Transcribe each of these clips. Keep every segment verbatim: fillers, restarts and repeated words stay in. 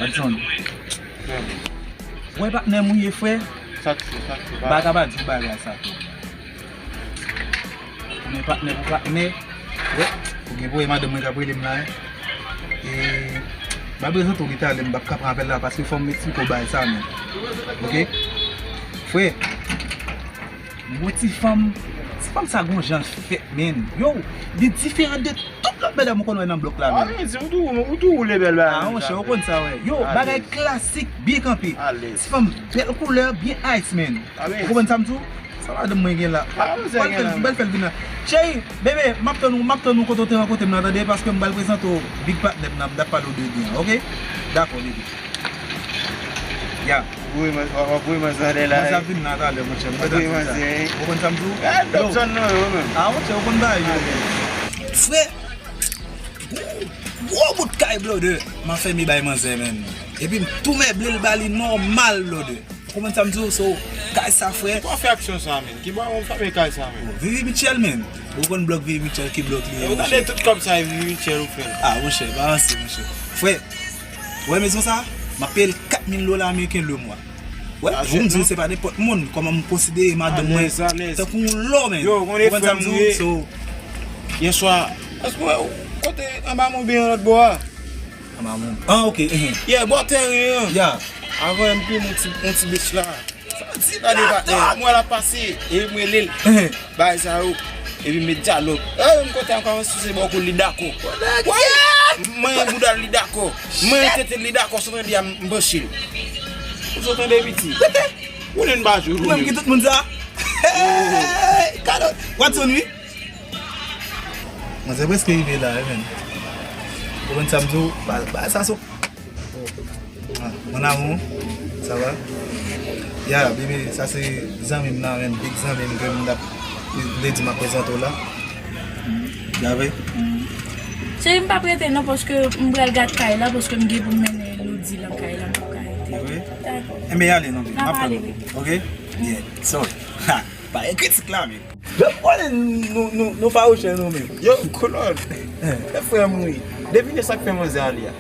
Watson. Wè patnè m ou ye, frè. Sa k fè, sa k fè. M pa ka pa di w bagay sa tou. Men patnè pou patnè. Wè, ou gen pou wè madanm mwen k ap rele m la, wi. E, m ap prezante w li talè, m p ap ka pran apèl la, paske fò m eksplike w bagay sa, men. Oke? Frè, m gon ti fanm, ti fanm sa gon jan l fèt, men. Yo, li diferan de tout lòt medam ou konn wè nan blòk la, men. Ah, men, di, ou tou, ou tou woule bèl bagay. Ah, monchè, ou konn sa, wè. Yo, bagay klasik, byen kanpe. Ti fanm, bèl koulè, byen ice, men. Ou konprann sa m di w? Sa madanm mwen gen la. M pral fè l, m pral fè l vin la. Cheri, bebe, m ap tann ou, m ap tann ou kote w te rankontre m nan, tande, paske m pral prezante w big patnè m nan, m t ap pale w de li an, oke? Dakò, bebe. Ya. Wi, mwen, w ap voye mwen sa de la. Mwen sa vin la talè, monchè. Mwen tann sa. Ou konn sa m di w? Yo. Ah, monchè, ou konn bagay yo. Frè, gwo, gwo bout kay blòdè. M ap fèmen bay manzè, men. Epi m tou meble l ba li nòmal blòdè. Ou konprann sa m di w? So, kay sa, frè. Ki bò w fè aksyon sa, men? Ki bò w fèmen kay sa, men? Bon, Vivi Mitchell, men. Ou konn blòk Vivi Mitchell, ki blòk li ye, monchè? Ou tande tout kòb sa, e Vivi Mitchell ou fè l. Ah, monchè, balanse, monchè. Frè, ou wè mezon sa? M ap peye l kat mil dola ameriken le mwa. Wè, pou m di w, se pa nenpòt moun, kòman m konsidere madanm mwen tankou yon lò, men. Yo, ou konn frè m ye. So, yè swa, èske w kote anba mwen oubyen lòt bò a? Anba mwen. Ah, oke. Yè, bò teren an. Ya. Avan m pran yon ti, yon ti bèch la. Sa di la de patnè. Mwen la pase, e m rele l. Bagay sa yo. Epi met dyalòg. E, m kote ankò, si se bò kou li dakò. Wè! Mwen bouda li dakò. Mwen tete li dakò, sou tande a m panche l. Ou sou tande piti. Ou nen ba jou. Ou menm ki tout moun sa. Kado. Watson, wi. Manzè prèske rive la, wi, men. Ou konn sa m di w, ba, ba, sa se Ah, mon amour, ça va? Ya, bebe, sa se zanmi m nan, men, big zanmi m ke m t ap vle di m ap prezante w la. Dave? Cheri, m p ap rete non, paske m pral gad kay la, paske m gen pou m mennen Lodi nan kay la, m p ap ka rete. Dave? Dakò. Enben, ale non, bebe, m ap tann ou. Oke? Yeah, so, ha, pa gen kritik la, men. Yo, konnen nou, nou, nou fawouchè nou menm. Yo, Claude. E frè m wi. Devine sa k fè manzè ale a.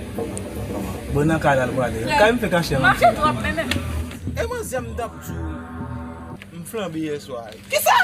Bon, nan kay la l prale. Kay m fè kache a. Mache twòp, men menm. E manzè m t ap di w, m flanbe yè swa. Kisa?